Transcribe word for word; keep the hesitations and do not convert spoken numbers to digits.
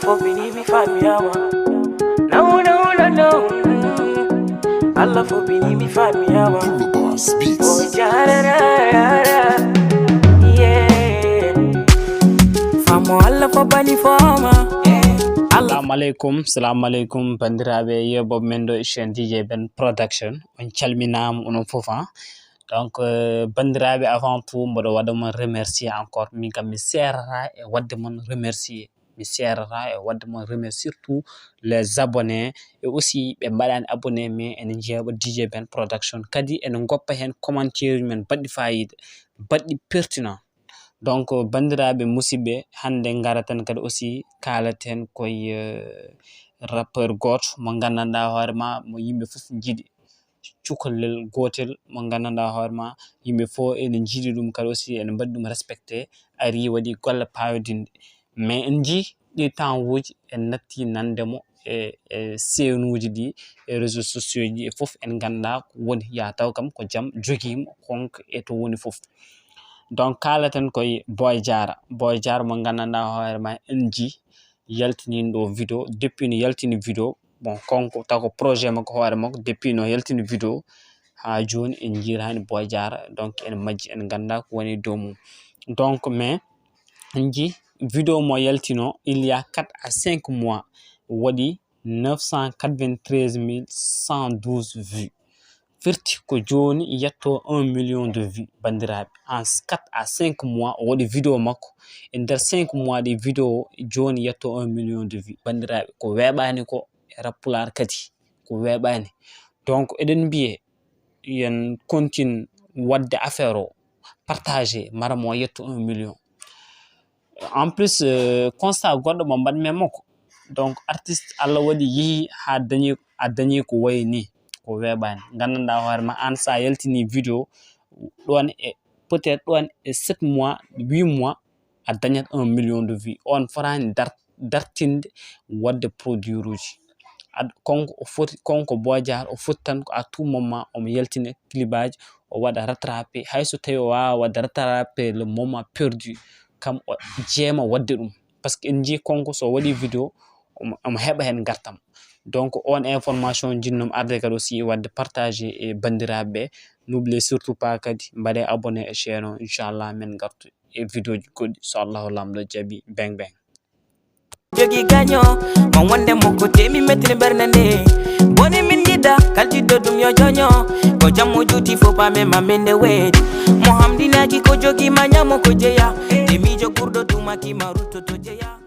Fof bini mi famiyama. No, no, no, no. Allah fof bini mi famiyama. Boss Beats. Oh, jararara. Yeah. Famo Allah fof bani foma. Allah. Assalamu alaikum, assalamu alaikum, bandiraɓe yeɓoɓe men ɗo e chaîne D J Ben Production. On calminama onon fof, hein. Donc, euh, bandiraɓe, avant tout, mboɗo waɗa mon remercier encore. Min kam mi serata e waɗde mon remercier. Mi serata e waɗde mon remercier, surtout les abonnés. Et aussi, ɓe mbaɗani abonné, mais ene jeeɓa D J Ben Production. Kadi ene goppa heen commentaire men baɗɗi fayida, baɗɗi pertinent. Donc, bandiraɓe musidɓe, hannde ngaraten kadi aussi kaalaten koye, euh, rappeur gooto mo nganndanɗaa hoore ma, mo yimɓe fof njiɗi. Cukalel gootel mo nganndanɗaa hoore ma, yimɓe fof ene njiɗi ɗum, kadi aussi ene mbaɗi ɗum respecté, ari waɗi golle pawodinɗe. Mais en njii ɗi temps uji en natti nande mo e, e seenuuji ɗi, e réseaux sociaux ji, e fof en nganndaa ko woni. Ya taw kam ko jam jogii mo, konko e to woni fof. Donc, kaalaten koye Boy Diarra. Boy Diarra mo nganndanɗaa hoore ma, en njii yaltini ɗo vidéo, depuis no yaltini vidéo, bon, konko taw ko projet makko hoore makko, depuis no yaltini vidéo haa jooni en njiiraani Boy Diarra, donc en majji, en nganndaa ko woni dow mum. Donc, mais en njii vidéo mo yaltino il y a quatre à cinq mois, waɗi neuf cent quatre-vingt-treize mille cent douze vues. Firti ko jooni yetto un million de vues, bandiraɓe. En quatre à cinq mois, o waɗi vidéo makko. E nder cinq mois ɗi vidéo, jooni yetto un million de vues, bandiraɓe. Ko weeɓaani ko e rap pulaar kadi. Ko weeɓaani. Donc, eɗen mbiye, yen continue waɗde affaire o, partager, mara mo yetto un million. En plus, euh, constat goɗɗo mo mbaɗmi e makko. Donc, artiste, Allah waɗi yehi haa dañi, a dañi ko wayi ni, ko weeɓaani. Nganndanɗaa hoore ma, aan so a yaltini vidéo, ɗoon e, peut-être ɗoon e sept mois, huit mois, a dañat un million de vues. On fotaani dar-, dartinde waɗde produit uji. Ad-, konko o foti, konko Boy Diarra, o foti tan ko à tout moment omo yaltina clipaaji, o waɗa rattrapé. Hay so tawi o waawaa waɗde rattrapé le moment perdu, kam o jeema waɗde ɗum. Parce que en njii konko so waɗi vidéo, omo, omo heɓa heen ngartam. Donc, on information njiɗnoomi arde kadi aussi waɗde partagé e banndiraaɓe ɓe. N'oubliez surtout pas kadi mbaɗe abonné e chaîne o, inchallah min ngartu e vidéo ji goɗɗi so Allahu Laamɗo jaɓi. Beng beng. Jogi gaño, ma wonde mo ko temi metri ɓernde nde. Boni min yiɗa, kaldiɗɗo ɗum yo joño. Ko jammo juuti fof pame ma min nde weedi. Mo hamdinaki ko jogi ma ñamo ko jeya. E miijo kurɗo tumaki ma ruttoto jeya.